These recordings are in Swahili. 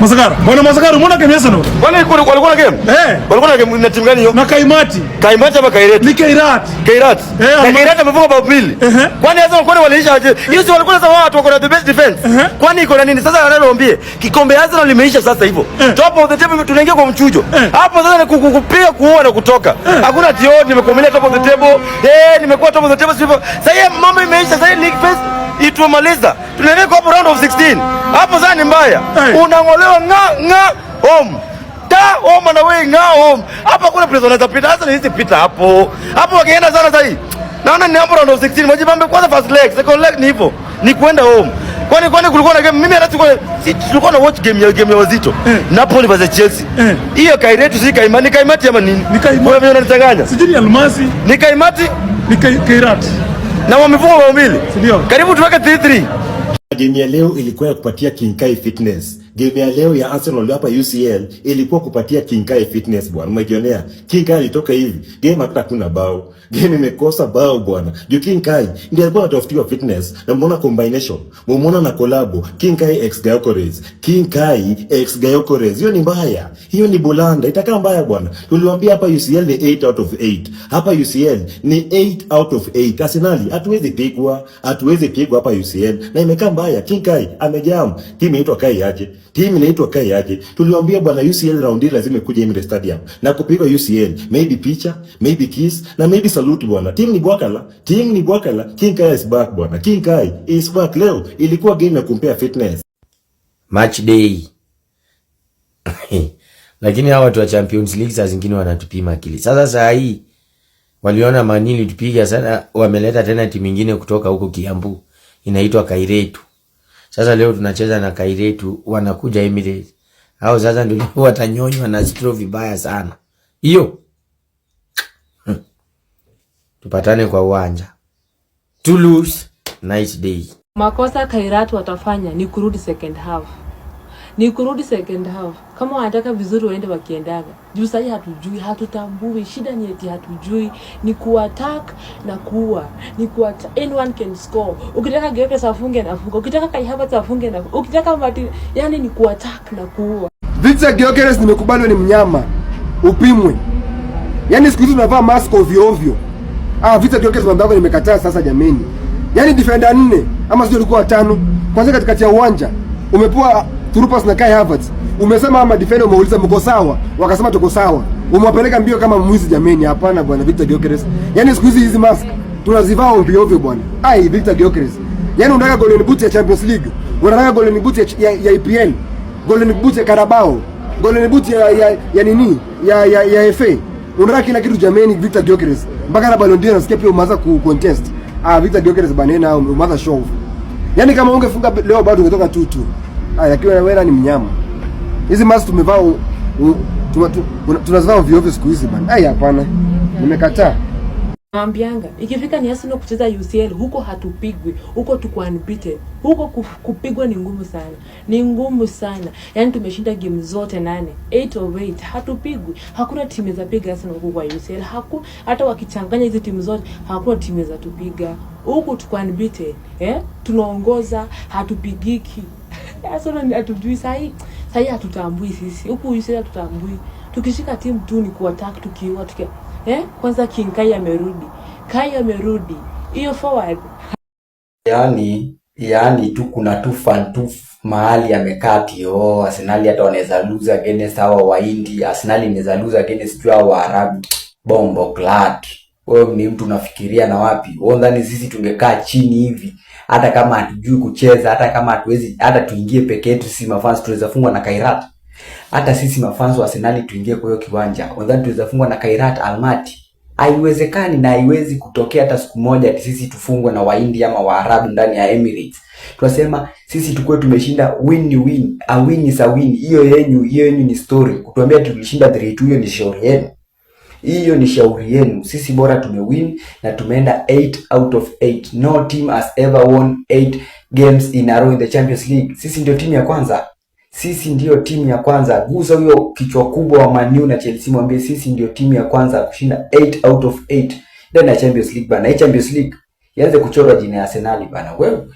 Masakara. Bwana Masakara, umeona game ya Arsenal? Kwani walikuwa na game? Eh. Walikuwa na game na timu gani hiyo? Na Kaimati. Kaimati ama Kairat? Ni Kairat. Kairat. Eh, Na Kairat amefunga bao mbili. Kwani Arsenal kwani waliisha aje? Hiyo si walikuwa sasa watu wako na the best defense. Kwani iko na nini? Sasa wananiambie kikombe Arsenal limeisha sasa hivyo. Top of the table tunaingia kwa mchujo. Hapo sasa ni kupiga, kuua na kutoka. Hakuna tio nimekuamilia top of the table. Eh, nimekuwa top of the table sivyo? Sasa hiyo mambo imeisha, sasa hii league phase itumaliza. Tunaingia kwa hapo round of 16. Hapo sasa ni mbaya. Unang'olewa nga nga home. Ta home na wewe nga home. Hapa kuna place wanaweza pita. Sasa ni hizi pita hapo. Hapo wakienda sana sasa hii. Naona ni hapo round of 16. Mwajibambe kwanza first leg, second leg ni hivyo. Ni kwenda home. Kwani kulikuwa na game, mimi hata sikuwa si tulikuwa na watch game ya wazito. Napoli versus Chelsea. Hiyo Kairat si Kaimati, ni Kaimati ama nini? Ni Kaimati. Wewe unanichanganya. Sijui ni Almasi, Ni Kaimati ni Kairat. Na wamefunga bao mbili. Ndio. Karibu tuweke 3-3. Game ya leo ilikuwa ya kupatia King Kai fitness. Game ya leo ya Arsenal hapa UCL ilikuwa kupatia King Kai fitness, bwana. Umejionea. King Kai alitoka hivi. Game hata kuna bao. Game imekosa bao, bwana. Juu King Kai ndiye alikuwa anatafutiwa fitness. Na umeona combination. Umeona na collabo. King Kai x Gyökeres. King Kai x Gyökeres. Hiyo ni mbaya. Hiyo ni blunder. Itakaa mbaya, bwana. Tuliwaambia hapa UCL ni 8 out of 8. Hapa UCL ni 8 out of 8. Arsenal hatuwezi pigwa. Hatuwezi pigwa hapa UCL. Na imekaa mbaya. King Kai amejam. Timu inaitwa Kai aje? Timu inaitwa Kai aje? Tuliwaambia, bwana, UCL round hii lazima ikuje Emirates Stadium na kupigwa UCL. Maybe picha, maybe kiss na maybe salute, bwana. Timu ni Bwakala. Timu ni Bwakala. King Kai is back, bwana. King Kai is back. Leo ilikuwa game ya kumpea fitness. Match day. Lakini hawa watu wa Champions League saa zingine wanatupima akili. Sasa saa hii waliona Man U ilitupiga sana, wameleta tena timu ingine kutoka huko Kiambu inaitwa Kairetu. Sasa leo tunacheza na Kairetu, wanakuja Emirates. Hao sasa ndio watanyonywa na straw vibaya sana. Hiyo. Tupatane kwa uwanja. Toulouse, nice day. Makosa Kairat watafanya ni kurudi second half, ni kurudi second half. Kama wanataka vizuri waende wakiendaga juu. Sahii hatujui, hatutambui. Shida ni eti hatujui, ni kuattack na kuua, ni kuattack. Anyone can score. Ukitaka Gyökeres afunge, nafunga, ukitaka Kai Havertz afunge na ukitaka Martin, yani ni kuattack na kuua. Victor Gyökeres, nimekubali wewe ni mnyama, upimwe. Yaani siku hizi tunavaa mask ovyo ovyo. Ah, Victor Gyökeres, mambo yako nimekataa sasa jameni. Yaani defender nne ama sio ulikuwa watano. Kwanza katikati ya uwanja umepewa through pass na Kai Havertz. Umesema ama defender umeuliza, "Mko sawa?" Wakasema, "Tuko sawa." Umewapeleka mbio kama mwizi jameni. Hapana, bwana Victor Gyökeres. Yaani siku hizi hizi mask tunazivaa ovyo ovyo, bwana. Ai, Victor Gyökeres. Yaani unataka golden boot ya Champions League. Unataka golden boot ya EPL. Golden boot ya Carabao. Golden boot ya nini? Ya FA. Unataka kila kitu jameni, Victor Gyökeres. Mpaka na Ballon d'Or nasikia pia umeanza ku contest. Ah, Victor Gyökeres banena umeanza show off. Yaani kama ungefunga leo bado ungetoka 2-2. Ah, yakiwa wewe ni mnyama. Hizi mask tumevaa tunazivaa ovyo ovyo siku hizi, bana. Ai, hapana. Nimekataa. Naambianga ikifika ni Arsenal kucheza UCL, huko hatupigwi, huko tuko unbeaten. Huko kupigwa ni ngumu sana, ni ngumu sana. Yani tumeshinda game zote nane, 8 of 8, hatupigwi. Hakuna timu za piga Arsenal huko kwa UCL. Hata wakichanganya hizi timu zote, hakuna timu za tupiga huku, tuko unbeaten, eh? Tunaongoza, hatupigiki. Arsenal hatujui sahi, sahi hatutambui sisi huku UCL hatutambui. Tukishika timu tu ni kuattack, tukiua tuki eh? Kwanza King Kai amerudi, Kai amerudi hiyo forward. Yani tu kuna tu fan tu mahali amekaa ati, oh, Arsenal hata wanaweza lose against hawa Wahindi, Arsenal inaweza lose against tu hawa Waarabu. Bomboclaat. Wewe ni mtu unafikiria na wapi? Wewe ndani sisi tungekaa chini hivi hata kama hatujui kucheza, hata kama hatuwezi, hata tuingie peke yetu sisi mafans tunaweza fungwa na Kairat. Hata sisi mafans wa Arsenal tuingie kwa hiyo kiwanja, unadhani tunaweza fungwa na Kairat Almaty? Haiwezekani na haiwezi kutokea hata siku moja ati sisi tufungwe na Wahindi ama Waarabu ndani ya Emirates. Tunasema sisi tukue tumeshinda, win ni win, a win is a win. Hiyo yenyu ni story. Kutuambia tulishinda 3-2, hiyo ni shauri yenu. Hiyo ni shauri yenu. Sisi bora tumewin na tumeenda 8 out of 8. No team has ever won 8 games in a row in the Champions League. Sisi ndio timu ya kwanza. Sisi ndio timu ya kwanza. Gusa huyo kichwa kubwa wa Man U na Chelsea, mwambie sisi ndio timu ya kwanza kushinda 8 out of 8 ndani ya Champions League, bana. Hii Champions League ianze kuchorwa jina ya Arsenal, bana. Wewe.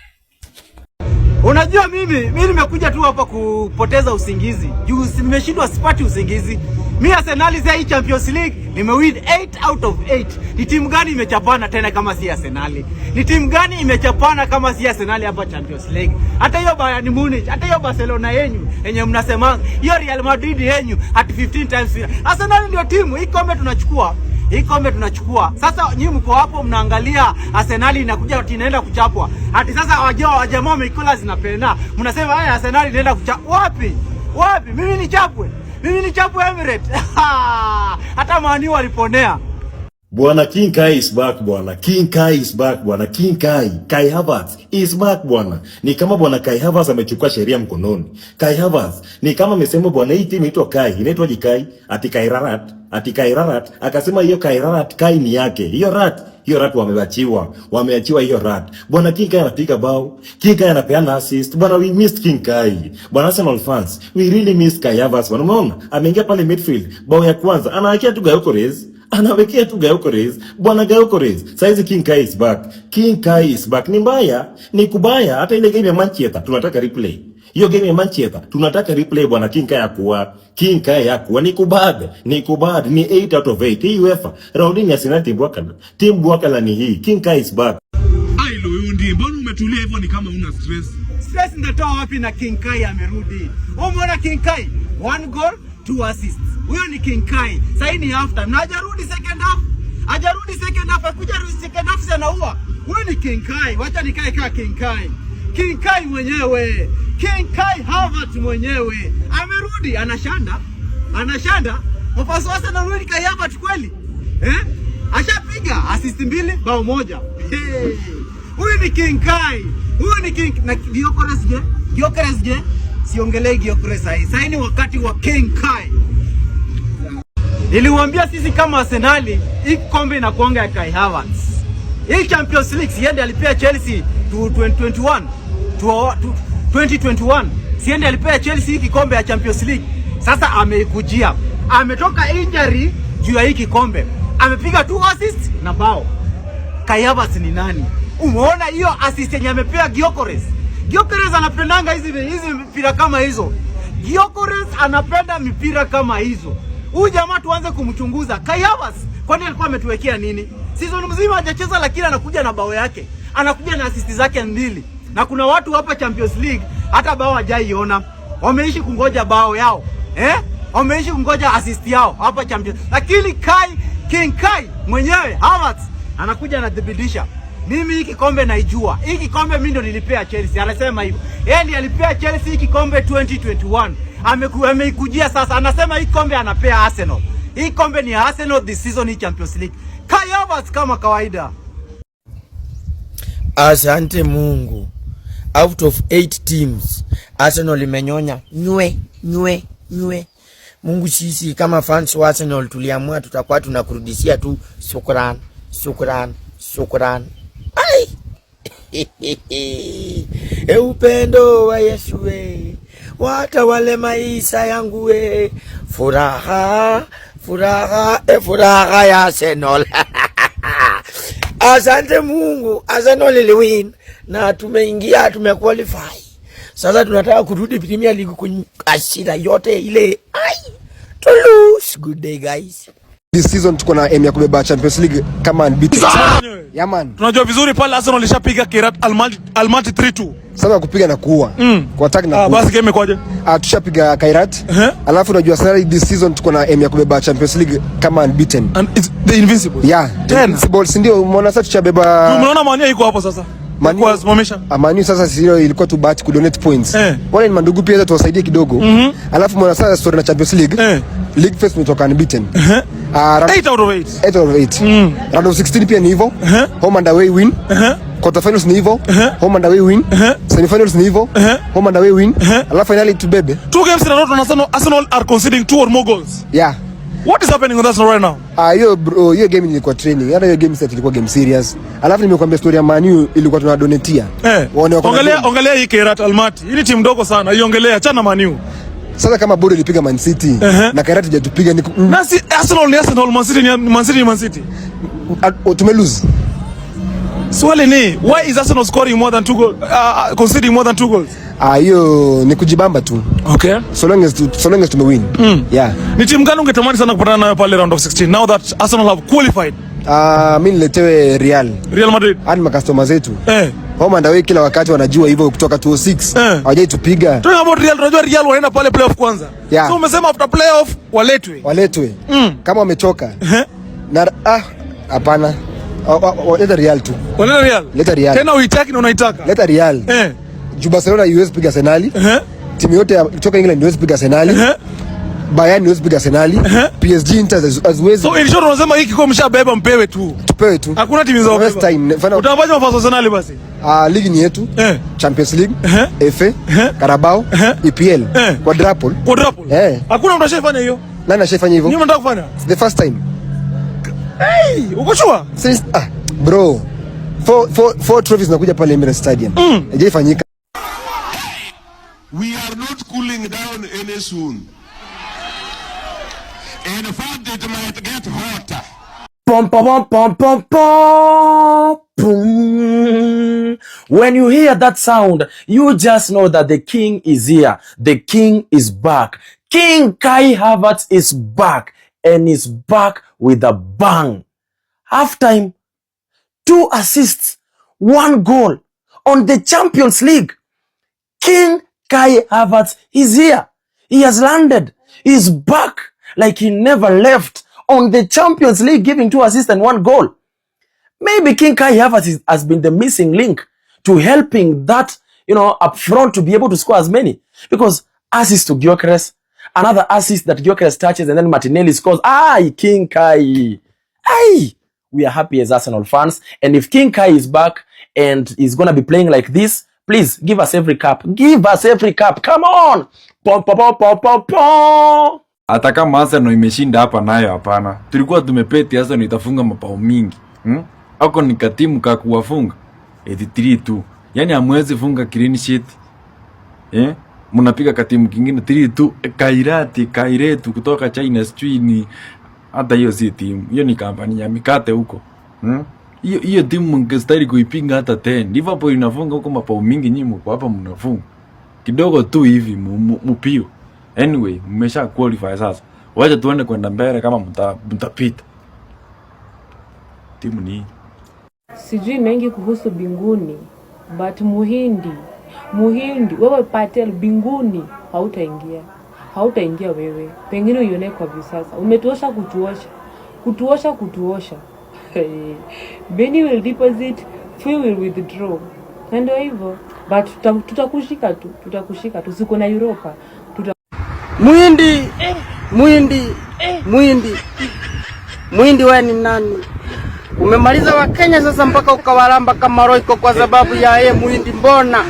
Unajua mimi nimekuja tu hapa kupoteza usingizi. Juu nimeshindwa, sipati usingizi. Mi Arsenal hii Champions League nimewin 8 out of 8. Ni timu gani imechapana tena kama si Arsenal? Ni timu gani imechapana kama si Arsenal hapa Champions League? Hata hiyo Bayern Munich, hata hiyo Barcelona yenyu yenye mnasema, hiyo Real Madrid yenyu at 15 times winner. Arsenal ndio timu, hii kombe tunachukua. Hii kombe tunachukua. Sasa nyinyi mko hapo mnaangalia Arsenal inakuja ati inaenda kuchapwa. Ati sasa wajamaa wameikola zinapenda. Mnasema haya, Arsenal inaenda kuchapwa. Wapi? Wapi? Mimi nichapwe. Mimi nichapwe Emirates. Hata Man U waliponea. Bwana, King Kai is back, bwana. King Kai is back, bwana. King Kai, Kai Havertz is back, bwana. Ni kama bwana Kai Havertz amechukua sheria mkononi. Kai Havertz ni kama amesema, bwana, hii timu inaitwa Kai, inaitwa Kai, ati Kai Rarat, ati Kai Rarat, akasema hiyo Kai Rarat Kai ni yake. Hiyo rat, hiyo rat wameachiwa, wameachiwa hiyo rat. Bwana, King Kai anapiga bao, King Kai anapeana assist. Bwana, we missed King Kai. Bwana, Arsenal fans, we really missed Kai Havertz. Bwana, umeona? Ameingia pale midfield, bao ya kwanza anawekea tu Gyökeres, anawekea tu Gyökeres, bwana Gyökeres. Saizi King Kai is back. King Kai is back. Ni mbaya, ni kubaya. Hata ile game ya Manchester tunataka replay. Hiyo game ya Manchester tunataka replay, bwana. King Kai yakuwa, King Kai yakuwa ni kubad, ni kubad, ni 8 out of 8. Hii UEFA round ni Arsenal, team Bwakala. Team Bwakala ni hii. King Kai is back. Ai, Luyundi, mbona umetulia hivyo ni kama una stress? Stress ndatoa wapi na King Kai amerudi? Umeona King Kai? One goal, two assists. Huyo ni King Kai. Sasa ni half time. Na hajarudi second half. Hajarudi second half, akuja second half si anaua. Huyo ni King Kai. Wacha nikae kaa King Kai. King Kai mwenyewe. King Kai Havertz mwenyewe. Amerudi, anashanda. Anashanda. Mafans wa Arsenal, huyu ni Kai Havertz kweli? Eh? Ashapiga assist mbili, bao moja. Hey. Huyu ni King Kai. Huyu ni King na Gyökeres je? Gyökeres je? Siongelei Gyökeres sahi. Sahi ni wakati wa King Kai. Niliwaambia sisi kama Arsenali hii kombe inakuanga ya Kai Havertz. Hii Champions League siende alipea Chelsea to 2021 to 2021. Siende alipea Chelsea hii kikombe ya Champions League. Sasa ameikujia. Ametoka injury juu ya hii kikombe. Amepiga two assist na bao. Kai Havertz ni nani? Umeona hiyo assist yenye amepea Gyökeres? Gyökeres anapendanga hizi mipira kama hizo. Gyökeres anapenda mipira kama hizo. Huyu jamaa tuanze kumchunguza. Kai Havertz kwani alikuwa ametuwekea nini? Season mzima hajacheza, lakini anakuja na bao yake. Anakuja na assist zake mbili. Na kuna watu hapa Champions League hata bao hajaiona. Wameishi kungoja bao yao. Eh? Wameishi kungoja assist yao hapa Champions. Lakini Kai, King Kai mwenyewe Havertz anakuja anadhibitisha. Mimi hii kikombe naijua. Hii kikombe mimi ndo nilipea Chelsea. Anasema hivyo. Yeye ndiye alipea Chelsea hii kikombe 2021. Ameikujia sasa. Anasema hii kombe anapea Arsenal. Hii kombe ni ya Arsenal this season, hii Champions League. Kai Havertz kama kawaida. Asante Mungu. Out of 8 teams, Arsenal imenyonya nywe nywe nywe. Mungu, sisi kama fans wa Arsenal tuliamua tutakuwa tunakurudishia tu shukrani, shukrani, shukrani. Ai! E, upendo wa Yesu we watawale maisha yangu we, furaha furaha, e, furaha ya Arsenal. Asante Mungu, Arsenal iliwin na tumeingia, tumequalify. Sasa tunataka kurudi Premier League kwenye asira yote ile. Ai, to lose. Good day, guys. This season tuko na aim ya kubeba Champions League kama unbeaten. Yeah, man. Tunajua vizuri pale Arsenal ilishapiga Kairat Almaty, Almaty 3-2. Sasa kupiga na kuua. Kwa attack na Ah, kuua. basi game imekwaje? Ah, tushapiga Kairat. Alafu unajua sasa this season tuko na aim ya kubeba Champions League kama unbeaten. And it's the Invincibles. Yeah, Tena. Invincibles ndio umeona sasa tushabeba. Umeona Man U iko hapo sasa. Man U- Kuwasimamisha. Man U sasa sio ilikuwa tu bahati kudonate points. Wale ni mandugu pia, tuwasaidie kidogo. Alafu mwana sasa story na Champions League. League phase tumetoka unbeaten. Ah, 8 out of 8. 8 out of 8. Round of 16 pia ni hivyo. Home and away win. Quarter finals ni hivyo. Home and away win. Semi finals ni hivyo. Home and away win. Alafu finally tubebe. Two games in a row Arsenal are conceding two or more goals. Yeah. What is happening with Arsenal right now? Ah, hiyo bro, hiyo game ilikuwa training. Hata hiyo game set ilikuwa game serious. Alafu nimekuambia story ya Man U ilikuwa tunadonetia. Waone wako na Ongelea game. Ongelea hii Kairat Almaty. Hii ni timu ndogo sana. Iongelea, achana Man U. Sasa kama Bodo ilipiga Man City na Kairat hajatupiga ni Na si Arsenal ni Arsenal, Man City ni Man City ni Man City. Tume lose. Swali ni, why is Arsenal scoring more than two goals, conceding more than two goals? Ah, hiyo ni kujibamba tu. So long as tumewin. Yeah. Ni timu gani ungetamani sana kupatana nayo pale round of 16 now that Arsenal have qualified? Ah, mimi niletewe Real. Real Madrid. Hadi makastoma zetu. Home and away kila wakati wanajua hivyo kutoka 206. Hawajai tupiga. Talking about Real, tunajua Real wanaenda pale playoff kwanza. Yeah. So umesema after playoff waletwe. Waletwe. Kama wamechoka. Na ah, hapana. Leta Real tu. Waleta Real. Leta Real. Tena uitaki na unaitaka. Leta Real. Juu Barcelona haiwezi piga Arsenal. Timu yote kutoka England haiwezi piga Arsenal. Bayern haiwezi piga Arsenal. PSG, Inter haziwezi. So in short unasema hii kikombe mshabeba, mpewe tu. Tupewe tu. Hakuna timu za First time. Utafanya mafans wa Arsenal basi. Ah, ligi ni yetu. Champions League, FA, Carabao, EPL. Quadruple. Quadruple. Eh. Hakuna mtu ashaifanya hiyo. Nani ashaifanya hivyo? Nyinyi mnataka kufanya? The first time. Hey, uko sure? Since, ah, bro. Four trophies zinakuja pale Emirates Stadium. Haijaifanyika. We are not cooling down any soon. In fact, it might get hotter. Pom pom pom pom pom pum. When you hear that sound, you just know that the king is here. The king is back. King Kai Havertz is back and is back with a bang. Halftime, two assists, one goal on the Champions League. King Kai Havertz is here. He has landed. He's back like he never left on the Champions League, giving two assists and one goal. Maybe King Kai Havertz has been the missing link to helping that up front to be able to score as many. Because assist to Gyökeres, another assist that Gyökeres touches and then Martinelli scores. Aye, King Kai. Aye. We are happy as Arsenal fans. And if King Kai is back and is going to be playing like this, please give us every cup. Give us every cup. Come on. Pom, pom, pom, pom, pom, pom. Hata kama Arsenal imeshinda hapa nayo hapana. Tulikuwa tumebet Arsenal itafunga mabao mingi. Ako ni katimu ka kuwafunga. 83 tu. Yaani hamwezi funga clean sheet. Eh? Mnapiga katimu kingine 3-2, Kairati, Kairetu kutoka China, sijui ni hata hiyo si timu. Hiyo ni kampani ya mikate huko. Hiyo hiyo timu mngestahili kuipinga hata 10. Liverpool inafunga huko mabao mingi, nyinyi mko hapa mnafunga kidogo tu hivi mupio. Anyway, mmesha qualify sasa. Wacha tuende kwenda mbele kama mtapita. Timu ni Sijui mengi kuhusu binguni, but Muhindi, Muhindi, wewe Patel, binguni hautaingia, hautaingia wewe. Pengine uione kwa visasa. Umetuosha kutuosha, kutuosha kutuosha. Many will deposit, few will withdraw. Na ndio hivyo, but tutakushika tu, tutakushika tu. Siko na Europa. Tuta Muhindi, Muhindi, Muhindi, Muhindi, wewe ni nani? Umemaliza Wakenya sasa mpaka ukawalamba kama Royco kwa sababu ya yeye Muhindi. Mbona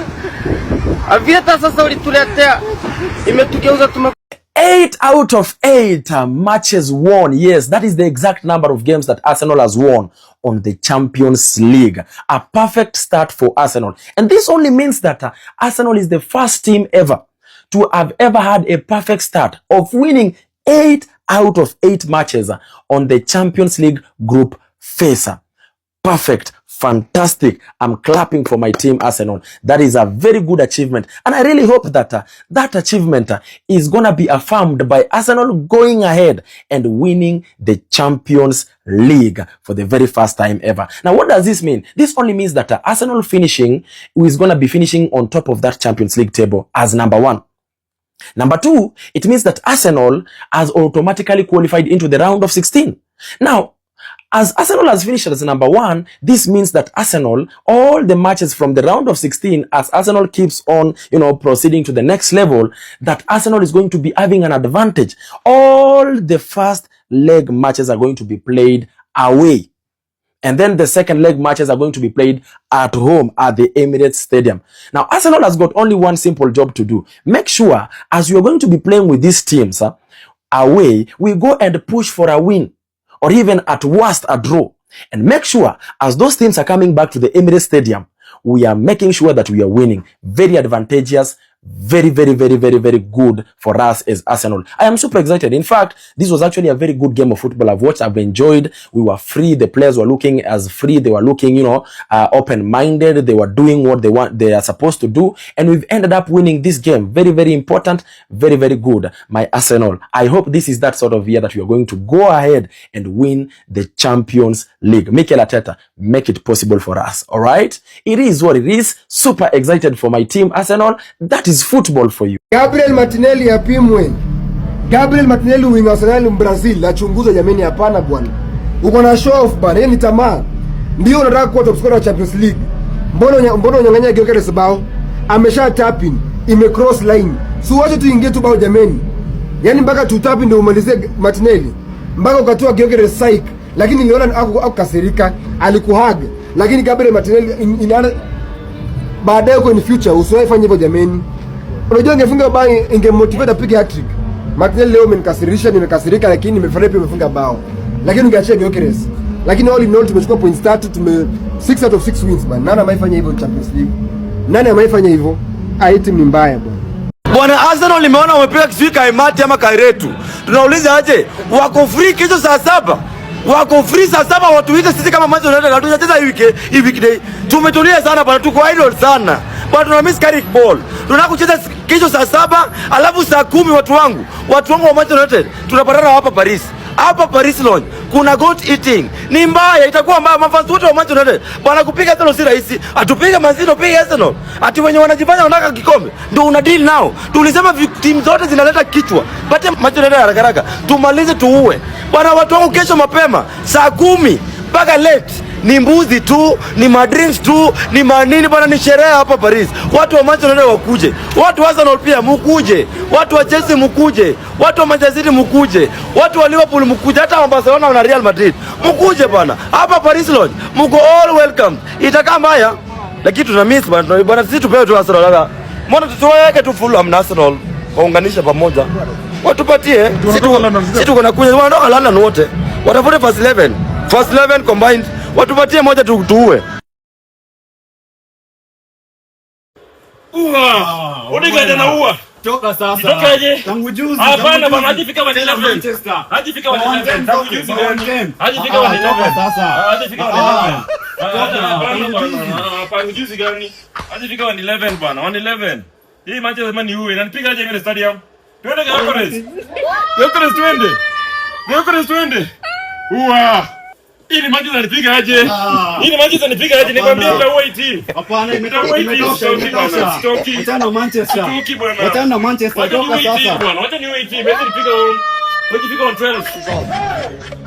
Aviator sasa ulituletea imetugeuza tume 8 out of 8 matches won. Yes, that is the exact number of games that Arsenal has won on the Champions League. A perfect start for Arsenal. And this only means that Arsenal is the first team ever to have ever had a perfect start of winning 8 out of 8 matches on the Champions League group phase. Perfect. Fantastic. I'm clapping for my team, Arsenal. That is a very good achievement. And I really hope that that achievement is going to be affirmed by Arsenal going ahead and winning the Champions League for the very first time ever. Now, what does this mean? This only means that Arsenal finishing is going to be finishing on top of that Champions League table as number one. Number two, it means that Arsenal has automatically qualified into the round of 16. Now, as Arsenal has finished as number one, this means that Arsenal, all the matches from the round of 16, as Arsenal keeps on proceeding to the next level, that Arsenal is going to be having an advantage. All the first leg matches are going to be played away. And then the second leg matches are going to be played at home at the Emirates Stadium. Now, Arsenal has got only one simple job to do. Make sure, as you are going to be playing with these teams away, we go and push for a win or even at worst a draw. And make sure, as those teams are coming back to the Emirates Stadium, we are making sure that we are winning. Very advantageous, Very, very, very, very, very good for us as Arsenal. I am super excited. In fact, this was actually a very good game of football I've watched. I've enjoyed. We were free. The players were looking as free. They were looking, open-minded. They were doing what they want, they are supposed to do. And we've ended up winning this game. Very, very important. Very, very good. My Arsenal. I hope this is that sort of year that we are going to go ahead and win the Champions League. Mikel Arteta, make it possible for us. All right? It is what it is. Super excited for my team, Arsenal. That is football for you. Gabriel Martinelli apimwe. Gabriel Martinelli, winga Arsenal, Brazil, achunguzwe jameni, hapana bwana. Uko na show off bana, hiyo ni tamaa. Ndio unataka kuwa top scorer wa Champions League. Mbona unyang'anya Gyökeres bao? Amesha tap in, ime cross line. Si wache tu ingie tu bao jameni. Yaani mpaka tu tap in ndio umalizie Martinelli. Mpaka ukatoa Gyökeres psych, lakini niliona akukasirika, alikuhug. Lakini Gabriel Martinelli in baadaye huko in future usiwahi fanya hivyo jameni. Unajua ingefunga bao ingemotivate apige hat-trick. Martinelli, leo umenikasirisha, nimekasirika, lakini nimefurahi pia umefunga bao. Lakini ungeachia Gyökeres. Lakini all in all tumechukua points tatu, tume 6 out of 6 wins, man. Nani ameifanya hivyo in Champions League? Nani ameifanya hivyo? Ah, hii timu ni mbaya, bwana. Bwana, Arsenal nimeona wamepiga sijui Kaimati ama Kairetu. Tunauliza aje? Wako free kesho saa 7. Wako free saa 7, watuite sisi kama Manchester United, hatujacheza hii wiki, hii weekday. Tumetulia sana bwana, tuko idle sana. Bwana, tuna miss Carrick ball. Tunataka kucheza kesho saa 7, alafu saa 10, watu wangu. Watu wangu wa Manchester United, tunapatana hapa Paris. Hapa Paris Lounge kuna goat eating. Ni mbaya, itakuwa mbaya. Mafans wote wa Manchester United. Bwana, kupiga Arsenal si rahisi. Atupige Man City, tupige Arsenal. Ati wenye wanajifanya wanataka kikombe ndio una deal nao. Tulisema timu zote zinaleta kichwa. Pate Manchester United haraka haraka. Tumalize tuue. Bwana, watu wangu, kesho mapema saa 10 mpaka late ni mbuzi tu, ni madrinks tu, ni manini bwana, ni sherehe hapa Paris. Watu wa Manchester United wakuje, watu wa Arsenal pia mukuje, watu wa Chelsea mukuje, watu wa Manchester City mukuje, watu wa Liverpool mukuje, hata wa Barcelona na Real Madrid mukuje bwana. Hapa Paris Lounge mko all welcome. Itakaa mbaya, lakini tuna miss bwana, bwana, sisi tupewe tu Arsenal hata. Mbona tusiweke tu Fulham na Arsenal waunganishe pamoja? Watupatie. Sisi tuko na kuja, wanatoka London wote. Watafute first 11. First 11 combined. Watupatie moja tu tuue. Odegaard anaua. Toka sasa. Itokaje? Tangu juzi. Hapana bwana, hadi fika Tena 111. Manchester. Hadi fika Kwa 111. 110 Tangu toke, juzi kwa gani? 110. Hadi fika Ah, 111. toka sasa. Hadi fika Ah, 111. toka. Hapana Tangu bwana. juzi. Hapana, juzi gani? Hadi fika 111 bwana, 111. Hii Manchester man iue. Inanipiga aje ile stadium? Twende Gyökeres. Gyökeres twende. Gyökeres twende. Ua. Hii ni Manchester inanipiga aje? Hii ni Manchester inanipiga aje? Nikwambia nitaua hii team. Hapana, Nitaua hii team. imetosha, Sitoki bwana, imetosha. sitoki. Achana na Manchester. Sitoki bwana. Achana na Manchester, Wacha toka niue hii team sasa. bwana. Wacha niue hii team. Haiwezi nipiga home. Haiwezi fika 112.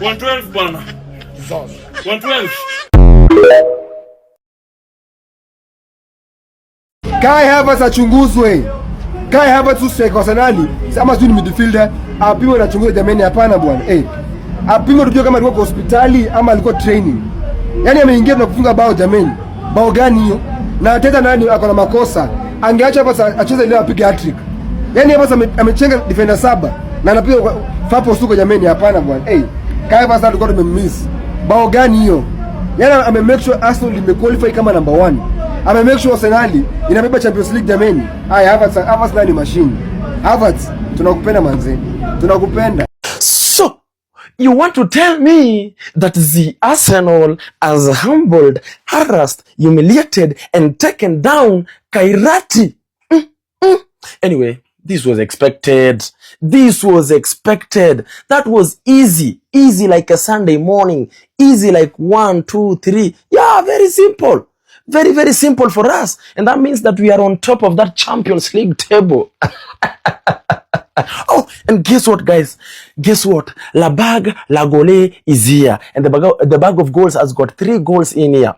112 bwana. 112. Kai Havertz achunguzwe. Kai Havertz striker wa Arsenal, ama sijui ni midfielder, apimwe na achunguzwe jameni, hapana bwana. Eh. Apimwe tujue kama alikuwa kwa hospitali ama alikuwa training. Yaani ameingia na kufunga bao jameni. Bao gani hiyo? Na Arteta nani ako na makosa? Angeacha Havertz acheze leo apige hat-trick. Yaani Havertz amechenga defender 7 na anapiga kwa far post huko jameni, hapana bwana. Eh. Kai Havertz alikuwa tumemiss. Bao gani hiyo? Yaani ame make sure Arsenal imequalify kama number 1. Ame make sure Arsenal inabeba Champions League jameni. Haya, Havertz nani machine. Havertz, tunakupenda manze. Tunakupenda. So, you want to tell me that the Arsenal has humbled, harassed, humiliated, and taken down Kairati? Anyway, this was expected. This was expected. That was easy. Easy like a Sunday morning. Easy like 1, 2, 3. Yeah, very simple. Very, very simple for us. And that means that we are on top of that Champions League table. Oh, and guess what, guys? Guess what? La Bag La Gole is here. And the bag of goals has got 3 goals in here.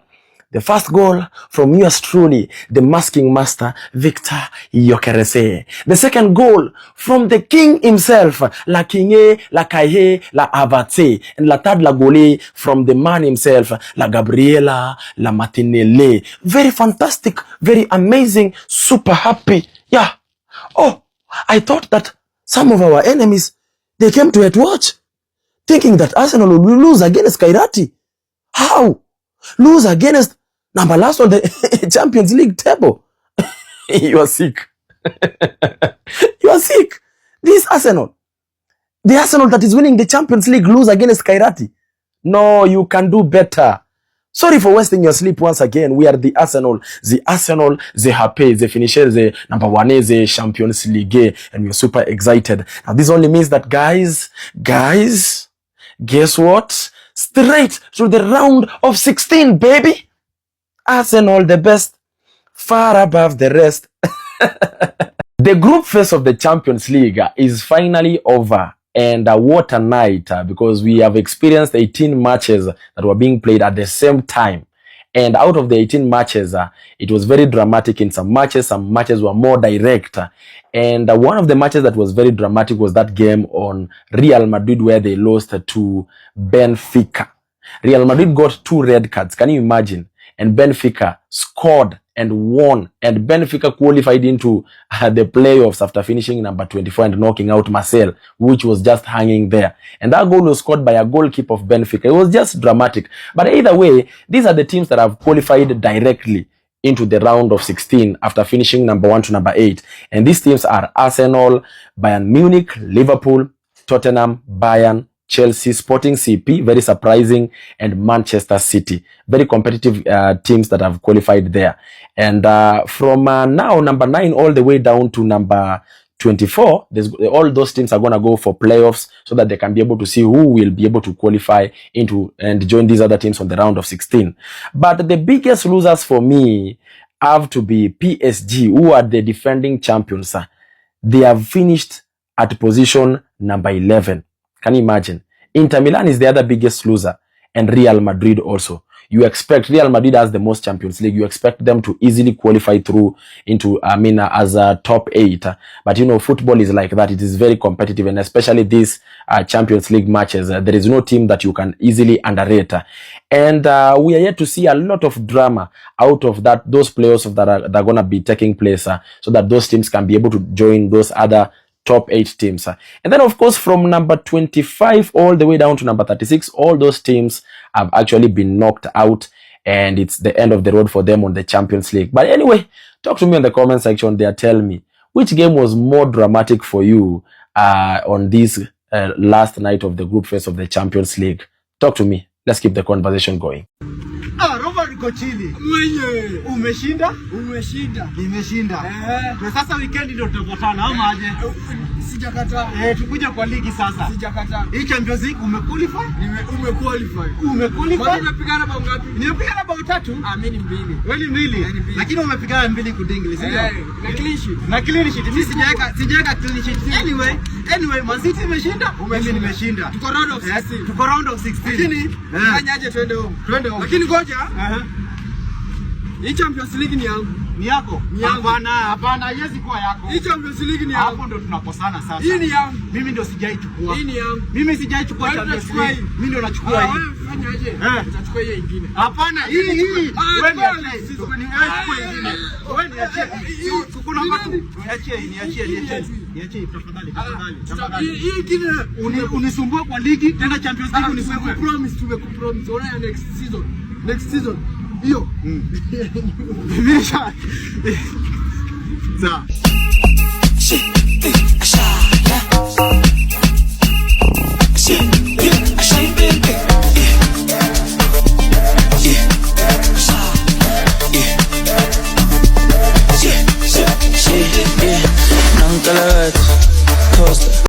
The first goal from yours truly, the masking master, Victor Gyökeres. The second goal from the king himself, La Kinge, La Kaye, La Avate. And la third La Gole from the man himself, La Gabriela, La Martinelli. Very fantastic, very amazing, super happy. Yeah. Oh, I thought that some of our enemies, they came to at watch, thinking that Arsenal will lose against Kairati. How? Lose against number last on the Champions League table. You are sick. You are sick. This Arsenal, the Arsenal that is winning the Champions League, lose against Kairati. No, you can do better. Sorry for wasting your sleep once again. We are the Arsenal. The Arsenal, the happy, the finisher, the number one, the Champions League, and we're super excited. Now, this only means that, guys, guess what? Straight to the round of 16, baby. Arsenal, the best, far above the rest. The group phase of the Champions League is finally over. And what a night, because we have experienced 18 matches that were being played at the same time. And out of the 18 matches, it was very dramatic in some matches. Some matches were more direct. And one of the matches that was very dramatic was that game on Real Madrid where they lost to Benfica. Real Madrid got two red cards. Can you imagine? And Benfica scored and won. And Benfica qualified into the playoffs after finishing number 24 and knocking out Marseille, which was just hanging there. And that goal was scored by a goalkeeper of Benfica. It was just dramatic. But either way, these are the teams that have qualified directly into the round of 16 after finishing number 1 to number 8. And these teams are Arsenal, Bayern Munich, Liverpool, Tottenham, Bayern, Chelsea, Sporting CP, very surprising, and Manchester City. Very competitive teams that have qualified there. And from now, number 9 all the way down to number 24, all those teams are going to go for playoffs so that they can be able to see who will be able to qualify into and join these other teams on the round of 16. But the biggest losers for me have to be PSG, who are the defending champions. They have finished at position number 11. Can you imagine? Inter Milan is the other biggest loser, and Real Madrid also. You expect Real Madrid has the most Champions League. You expect them to easily qualify through into, I mean, as a top 8. But you know, football is like that. It is very competitive, and especially these Champions League matches. There is no team that you can easily underrate. And we are yet to see a lot of drama out of that, those playoffs that are going to be taking place, so that those teams can be able to join those other top 8 teams. And then, of course, from number 25 all the way down to number 36, all those teams have actually been knocked out, and it's the end of the road for them on the Champions League. But anyway, talk to me in the comment section there. Tell me which game was more dramatic for you on this last night of the group phase of the Champions League. Talk to me. Let's keep the conversation going. Ah, Robert Kochili. Mwenye. Umeshinda? Umeshinda. Nimeshinda. Eh. Na sasa weekend ndio tutapatana ama aje? Sijakataa. Eh, tukuje kwa ligi sasa. Sijakataa. Hii Champions League umequalify? Umequalify. Umequalify? Kwani umepigana bao ngapi? Nimepigana bao 3. Ah, mimi ni mbili. Wewe ni mbili. Ni mbili. Lakini umepigana mbili kudingli, si ndio? Eh, na clean sheet. Na clean sheet. Mimi sijaweka clean sheet. Anyway, Man City imeshinda, mimi nimeshinda. Tuko round of 16. Tuko round of 16. Lakini fanyaje, twende home. Twende home. Lakini ngoja. Hii Champions League ni yangu. Ni yako? Ni yangu. Hapana, hapana, haiwezi kuwa yako. Hii Champions League ni yangu. Hapo ndo tunakosana sasa. Hii ni yangu. Mimi ndio sijaichukua. Hii ni yangu. Mimi sijaichukua Wewe Champions unachukua League. hii. Mimi ndio nachukua Ah, hii. wewe fanyaje? Eh. Utachukua hiyo ingine. Hapana, hii. Ah, Wewe chukua niachie. sisi. Chukua ingine. Wewe niachie. Kuna watu. Niachie, niachie, niachie. Niachie tafadhali, tafadhali. Tafadhali. Hii ingine Unisumbue kwa ligi tena Champions League unisumbue. Tumekupromise, tumekupromise. Ona ya next season. Next season. Hiyo. Imeisha. Sawa. She,